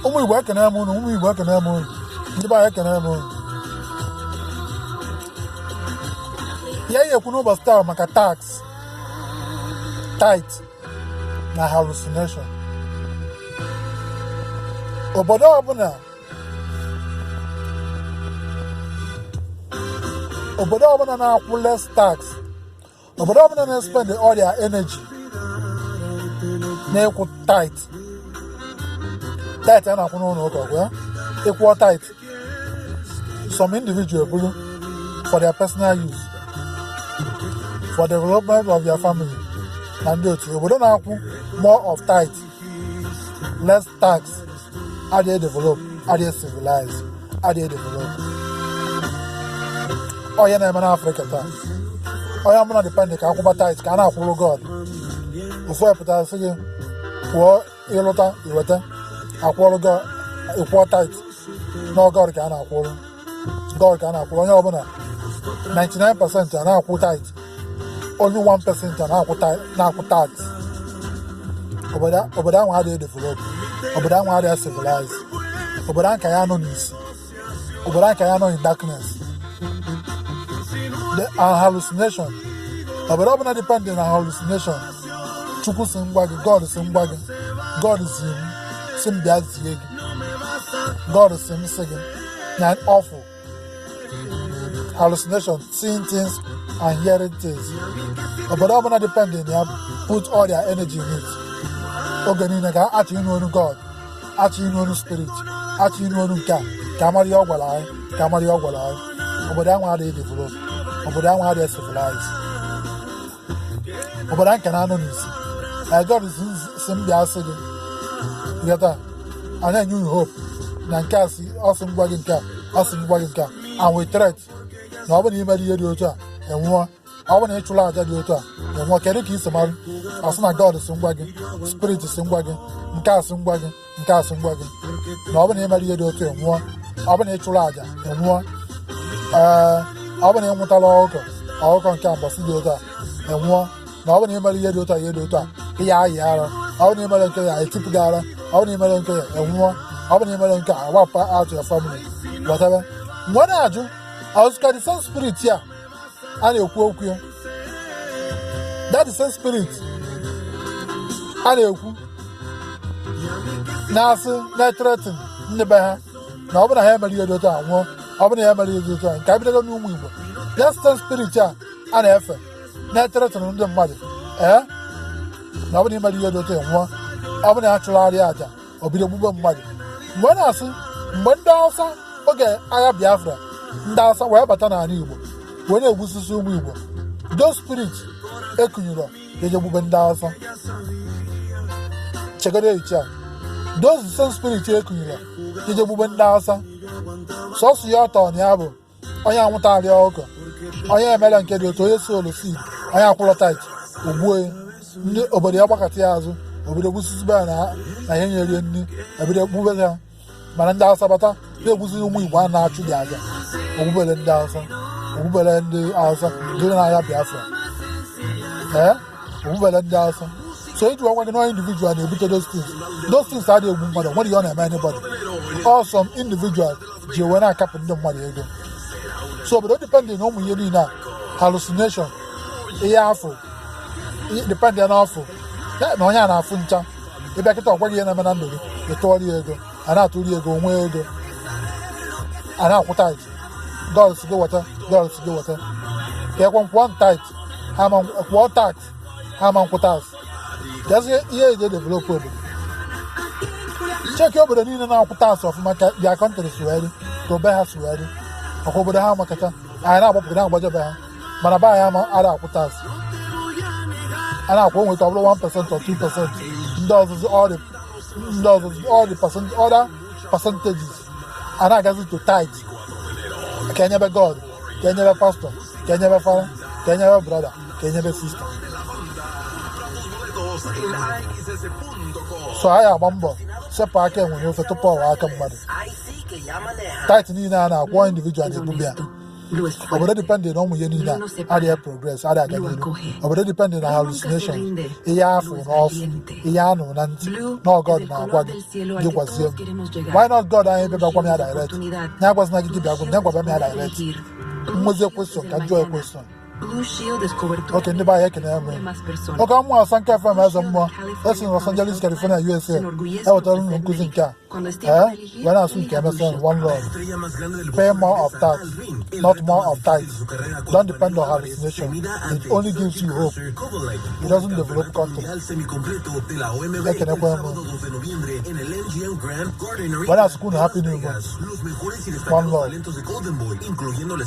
Ụmụ Igbo, ekene m unu. Ụmụ Igbo, ekene m unu. Ndị be anyị, ekene m unu. Ihe anyị ekwu n'ụbọchị taa maka tax, tithe na hallucination. Obodo ọbụla, obodo ọbụla na-akwụ less tax, obodo ọbụla na-spend all their energy na-ịkwụ tithe, tithe a na-akwụ n'ụlọ ụka, ọgwa ya ịkwụọ tithe, some individual buru for their personal use, for development of their family na ndị otu. Obodo na-akwụ more of tithe, less tax, adịghị develop, adịghị civilize, adịghị develop. Ọ ihe na-eme n'Afrịka taa, onye ọbụla depend ka akwụba tithe, ka a na-akwụrụ God. Ofu epụtara sị gị kwụọ, ịlụta iweta akwụọrụ God, ịkwụọ tithe na God ka a na-akwụrụ, God ka a na-akwụrụ. Onye ọbụla, 99% a na-akwụ tithe, only 1% a na-akwụ tax. Obodo ahụ adịghị develop, obodo ahụ adịghị civilize, obodo ahụ ka ya nọ n'isi, obodo ahụ ka ya nọ in darkness, the and hallucination. Obodo ọbụla depend na hallucination, Chukwu si ngwa gị, God si ngwa gị, God zi m si m bịa zie gị, God si m sị gị na awful hallucination, seeing things and hearing things. Obodo ọbụla depend na ya, put all their energy in it, oge niile ka achọ ịnụ olu God, achọ ịnụ olu spirit, achọ ịnụ olu nke a, ka amara ihe ọ gwara anyị, ka amara ihe ọ gwara anyị, obodo ahụ adịghị develop, obodo ahụ adịghị civilize, obodo ahụ nke na-anọ n'isi. God si m bịa sị gị ghọta, a na-enye unu hope na nke a si ọ sị m gwa gị nke a, ọ sị m gwa gị nke a, and with threat na ọ bụrụ na imere ihe dị otu a, enwụọ, ọ bụrụ na ị chụrụ aja dị otu a, enwụọ. Kedu ka i si mara? Ọ sị na God si ngwa gị, spirit si ngwa gị, nke a si ngwa gị, nke a si ngwa gị na ọ bụrụ na ị mere ihe dị otu a, enwụọ, ọ bụrụ na ị chụrụ aja, enwụọ, ee, ọ bụrụ na ị nwụtala ọkụkọ, ọkụkọ nke a mbọsị dị otu a, enwụọ, na ọ bụrụ na ị mere ihe dị otu a, ihe dị otu a, ị ya ayị ara, ọ bụrụ na ị mere nke ya, etipụ gị ara, ọ bụrụ na ị mere nke ya, enwụọ, ọ bụrụ na ị mere nke a, wipe out your family, whatever. Mgbe ọ na-ajụ ọzụka, the same spirit a a na-ekwu okwu ya, that the same spirit a na-ekwu na-asị na-threaten ndị be ha na ọ bụrụ na ha emere ihe dị otu a, nwụọ, ọ bụrụ na ha emere ihe dị otu a, nke a bidogo n'ụmụ Igbo, that same spirit a a na-efe na-threaten ndị mmadụ, ee, na ọ bụrụ na imere ihe dị otu a, nwụọ, ọ bụrụ na ya chụgharịa aja, o bido gbugbe mmadụ. Mgbe ọ na-asị, mgbe ndị Hausa, oge agha Biafra, ndị Hausa wee bata n'ala Igbo wee na-egbusisi ụmụ Igbo, those spirit ekunyere eje gbube ndị Hausa. Chegodo echiche a, those same spirit ekunyere eje gbube ndị Hausa, sọsọ ya ọtọ na ya bụ onye anwụtarị ọkụkọ, onye emere nke dị otu, onye si olu si onye akwụrọ tithe, ogbue ndị obodo ya, gbakọta ya azụ, obodo gbusisibe ya na ihe nyerie nri, ebido gbube ha. Mana ndị Hausa bata na-egbuzi ụmụ Igbo a na-achụ dị aja, ogbubere ndị Hausa, ogbubere ndị Hausa dịrị n'agha Biafra, ee, ogbubere ndị Hausa. So iji gwa gị na individual na-ebute those things. Those things adịghị egbu mmadụ, nwere ihe ọ na-eme anybody. All some individual ji ewe na-akapụ ndị mmadụ ego. So obodo depending na ụmụ ihe niile a, hallucination, ihe afọ depend ya n'afọ ya na onye a na-afụ ncha. Ịbịa kịta, ọgwa gị ihe na-eme na ndụ gị, ịtụọrọ ya ego, a na-atụrụ ya ego, nwee ego, a na-akwụ tithe, God si gị weta, God si gị weta, ka ekwe kwụọ tithe, ha ma kwụọ tax, ha ma nkwụ tax. Gazi ihe eji develop obodo. Check obodo niile na-akwụ tax ọfụma, ka their country si wee dị, ka obe ha si wee dị. Ọkwa obodo ha makacha anyị na-agbapụ na-agbajebe ha, mana be anyị ama ada akwụ tax. A na-akwụ onwe ka ọ bụrụ 1% or 2%. Ndị ọzụzụ, all the ndị ọzụzụ, all the percent, other percentages a na-agazi to tithe, ka enyebe God, ka enyebe pastor, ka enyebe fada, ka enyebe brother, ka enyebe sister. So anyị agba mbọ sepụ aka enwe n'ofe tupu ọwa aka mmadụ. Tithe niile a na-akwụ, individual na-ebubi ya. Blue es Obodo fuerte. depend na ụmụ ihe niile a Blue no se para. adịghị progress, adịghị aga Blue n'ihu. acoge. Obodo depend na Blue nunca se hallucinations, rinde. ihe afụ Blue es na ọfụ, valiente. ihe anụ na ntị, Blue na es God el na-agwa color gị del cielo al gị que gwazie todos m. queremos llegar. Why not God anyị Blue bịa gwa m ya Shield es direct? oportunidad. Ya agwazina gị gị Blue bịa gwa m, Shield ya es gwaba m ya poder direct. elegir. Blue Nwezie Shield es question el ka m jụọ ya mañana. question. Blue Shield es cobertura Ok, ndị be anyị médica ekene que m. cubre más personas. Oke ọmụ Asanka FM Blue eze Shield mmụọ of California esi na Los Promise Angeles, Health California, Plan USA se enorgullece en ewetara unu ofrecer nkụzi nke a. Medicare. Cuando es tiempo Ee, de elegir, wee na-asụ nke elija Blue MSN Shield one Promise. love. Estrella más grande del Pay boxeo more of regresa tax, al ring. El not reto more más of tithe. difícil de su carrera Don't contra depend on Canelo Álvarez se hallucination. mida It ante only Sergey gives you hope. Crusher Kovalev It por el doesn't develop campeonato country. mundial semicompleto de la OMB el Ekenekwa m. sábado 2 de noviembre en el MGM Grand Garden Wee Arena na-asụkwa unu de Las happy new Vegas. month. Los mejores y One destacados love. talentos de Golden Boy, incluyendo la